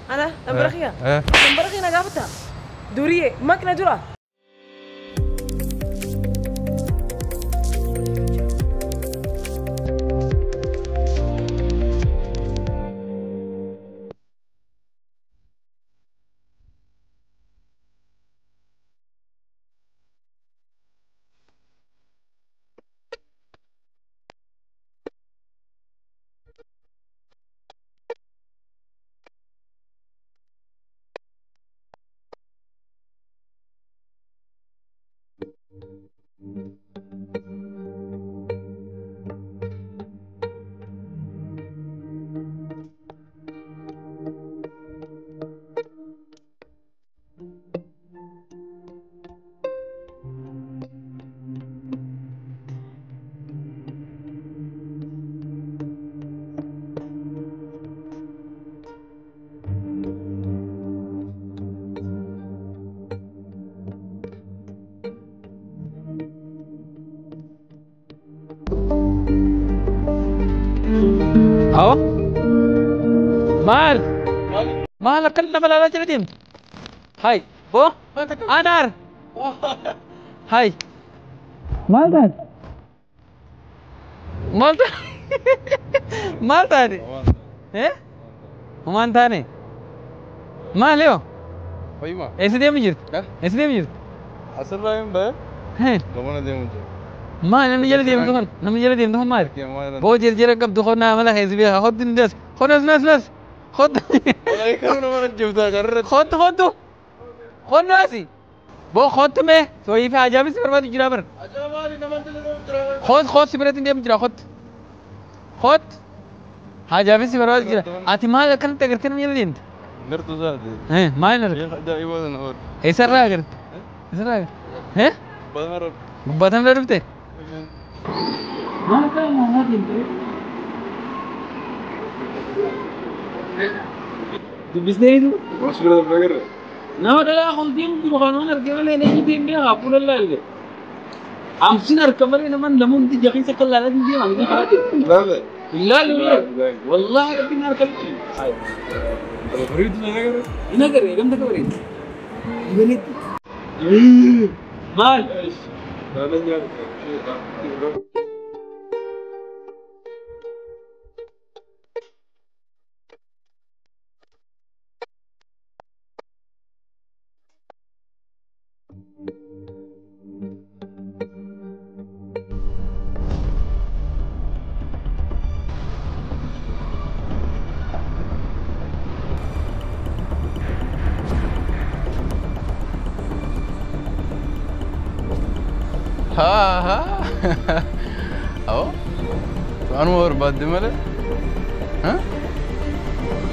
Ana nambara kiyya. Nambara kiyya na gaafata. Duriye makna dura. Awo? Maal? Maal akkan nama laalaa jala deemtu? Hai. Boo? Anaar? Hai. Maal taate? Maal taate? Maal taate? Eh? Homaa hin taane? Maal yoo? Fayyuma. Eessa deemu jirtu? Eessa deemu jirtu? Asirraa hin bahe. Gamana deemu jira. Maal namni jala deemtu kun? Namni jala deemtu kun maali? Boo jala qabdu qonnaa mala keessa beekaa hoddu ni das. Hoddu nas nas. Hoddu. Hoddu hoddu. Hoddu asi. Boo hoddu mee sooyii fi ajaa'ibsi barbaadu jira bara. Hod hod si biratti deemu jira hod. Hod. Ajaa'ibsi barbaadu jira. Ati maal akkanatti agartee namni jala deemte? Nirtu zaate. Maal nirtu? Ajaa'iba sana oolu. Eessarraa agarte? Eessarraa agarte? Gubbaatanirra dhufte? Maal kana maal deemte? Dubbisneetu? Nama dhalaa kun deemu jiru kan waan argee malee na hiitee hin beekaa fuula laalle. Amsin harka malee naman namoonni jaqiinsa akka laalaa hin deeman ni karaa deemu. Laalle wallaahi rabbiin harka hin agarre gamta ka bareedu. Bareedu. Maal? Ha ha. Awoo. Anuma barbaadde malee.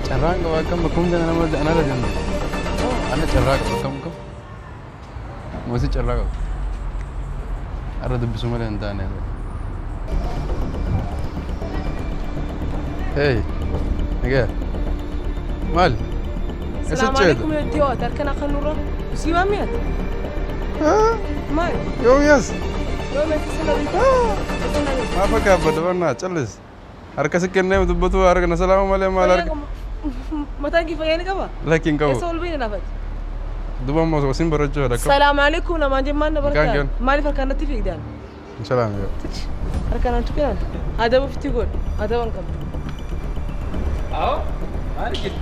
Carraan qaba akkam bakka hunda nama anarra deemte. Ana carraa qaba akkam akkam. Moosi carraa qaba. Arra dubbisuu malee hin taane. Hey. Nagaa. Maali? Salaamu alaikum jettee waata harka naa kan nurra. Musliimaa mi'aata? Maali? Yoom yaas? Yoom yaas isa nabi? Isa nabi. Maaf akka abbada barnaa callis. Harka si kennee dubbatu harka na salaama malee maal harka. Mataan kee fayyaa ni qaba? Lakki hin qabu. Eessa ol beena naafati? Duba ammoo sin barachuu fedha. Salaamu alaikum namaan jemmaan na barata. Maaliif harkaan natti fiigdaan? Salaam yoo. Harkaan an tuqinaan. Adaba ofitti godhu. Adaba hin qabdu. Awoo? Maali jirtu?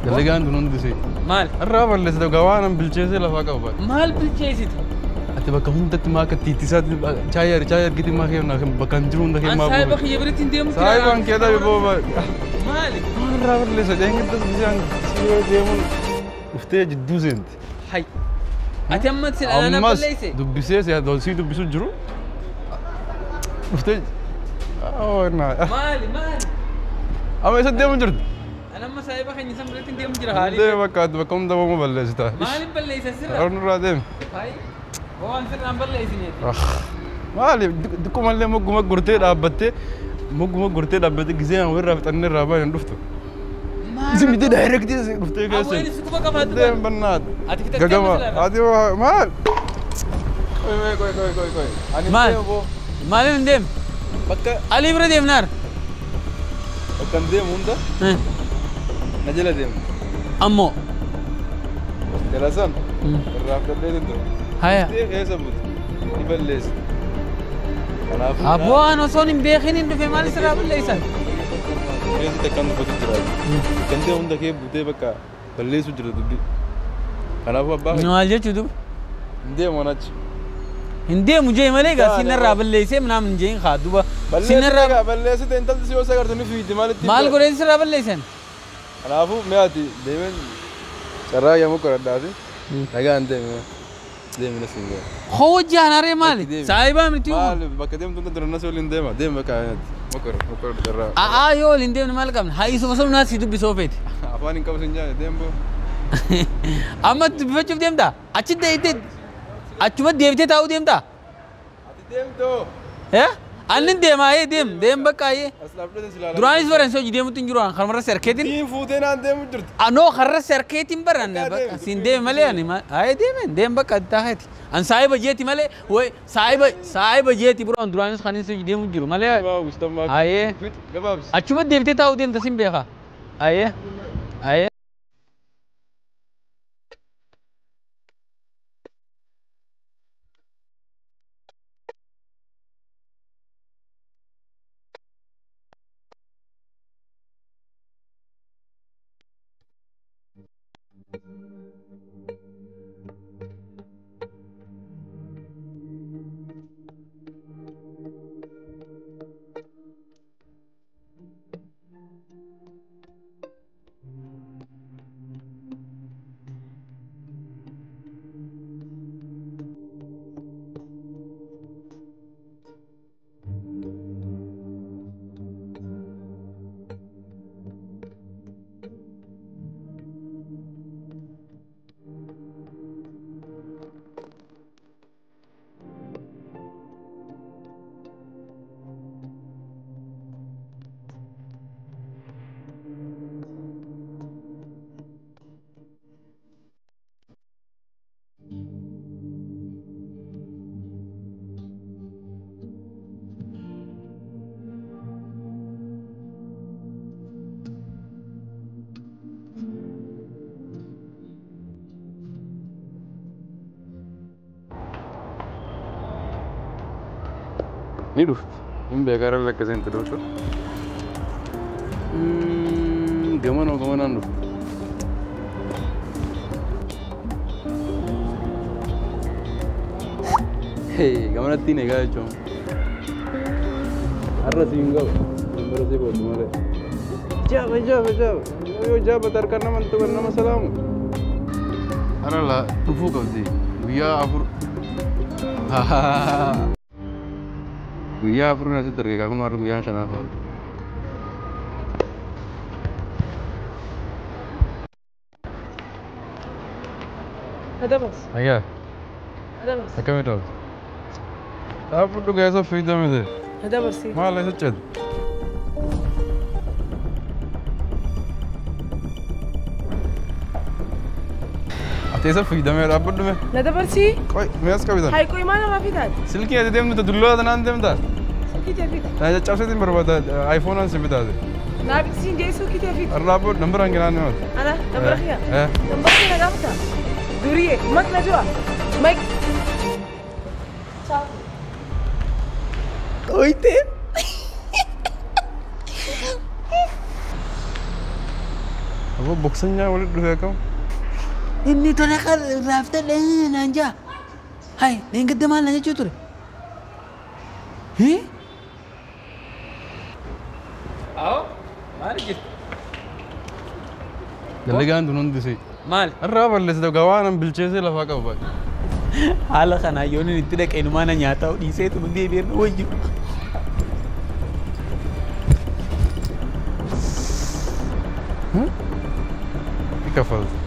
Dalagaan tun hundi si. Maal? Irraa balleessite gawaanan bilcheessee lafaa qaba. Maal bilcheessite? Ati bakka hundatti maa akka tiitisaatti chaayii chaayii argiti maa kee bakka hin jiru hunda kee maa An saayiba kiyya biratti hin deemu. Saayibaan kee dhabi booba. Maali? Maal irraa balleessa? Deengittas bishaan si yoo deemuun dhuftee jidduu seenti. Hay. Ati amma ana balleesse? Dubbisee si dubbisuu jiru. Dhuftee. Maali maali? Amma eessa deemu jirtu? Ana amma saayiba keenya san biratti hin deemu jira haali. Deemi bakka bakka hunda booma balleessita. Maaliif balleessa sirra? Nurraa deemi. Hay. Waan sirraan balleessineeti. Maali xiqqoomallee mogguma gurtee dhaabbattee mogguma gurtee dhaabbattee gisee aan irraa fixannee irraa baay'een dhuftu. Isin miti daayirektii dhuftee keessa. Awween si quba qabaatu. Deem bannaat. Ati fixattee Gagama. Ati maal? Koi koi koi koi koi. Ani Maal? deemu boo. Maaliif hin deemu? Bakka Alii bira deemnaar. bakka hin deemu hunda Na jala deema. Ammoo. Jala san irraa fudhadhee ture. Haya. Keessa buute. Ni balleessa. Kanaafuu. Abboo waan osoo hin beekin hin dhufe maal sirraa balleessan? Keessatti akkan dubbatu jira. Kan ta'e hunda kee buutee bakka balleessu jira dubbi. Kanaafuu abbaa Maal jechuu duba? Hin deemu achi. Hin deemu jee malee gaa sinarraa balleessee minaamin jeen haa duba. Sinarraa balleessite intalti si yoo sagartu ni fiigdi maalitti. Maal godheen sirraa balleessan? Kanaafuu mi'aati deemeen carraa yommuu qoradhaati nagaan deemi deemi na siin ga'a. Hojii anaree maali? Saayibaa miti. Maali bakka deemtu hunda dura nasi waliin deema deemi bakka mokora mokora carraa. A'aa yoo waliin deemne maal qabna? Haa isuma osoo naas si dubbisoo feeti. Afaan hin qabu sin jaane deem boo. Amma dubbifachuuf deemtaa? Achi deebitee achuma deebitee taa'uu deemtaa? Ati deemtoo. Annin deemaa deem deem bakka ayyee. As dhaabdee si ilaalaa. Duraanis baran si hojii deemutti hin jiru karmarra serkeetiin. Niin fuutee naan deemu jirti. Anoo karra serkeetiin baran siin deeme malee ani ayyee deemeen deem bakka taaheeti. An saayiba jeeti malee way saayiba saayiba jeeti biroo duraanis kan inni hojii deemu jiru malee. Ayyee. Achuma deebitee taa'uu deemta sin beekaa. Ayyee. Ayyee. Ni dhufti. Hin beekaa irra lakkaseen dhuftu. Gamanoo gamanaan dhufti. Gamanattiin eegaa jechuun. Har'a siin gahu. Bara si boodu malee. Jaaba jaaba jaaba. Yoo jaaba tarkaan nama tuqan nama salaamu. Har'a laa dhufuu qabdi. Guyyaa afur. Guyyaa afur asitti arge kun har'a guyyaan shanaaf. هذا بس. Ayyaa. هذا بس. Akkamitti dhufte? Dhaabbadhu dhugaa isa fiidamite. هذا بس. Maal isa jedhu? Ati isa fiidamee dhaabbadhu mee? هذا برسي. Qoy mee as qabitan? هاي كوي ما أنا ما في تاد. Silkii ati deemtu dulloo tanaan deemtaa? سلكي تفيت. Na caccabseetiin barbaada iPhone si bitaate. لا بتسين جاي سلكي تفيت. Har'a dhaabbadhu nambara hanqinaan himatu. أنا نمبر خيا. نمبر خيا قابتا. دورية مك نجوا. مايك. Ciao. Oite. Aboo boksanyaa walitti dhufee akkam? Inni tola raaftadhe naan jaa. Hai, leengadda maal na jechuu ture? Awo, maal jirti? Dalagaan tun hundi si. Maal? Har'a balleessite gawaanan bilcheessee lafaa qabu baay'ee. Haala kanaa yoon inni itti dhaqee numaa na nyaataa dhiiseetu nu deebi'ee nu wayyu. Ni kaffalti.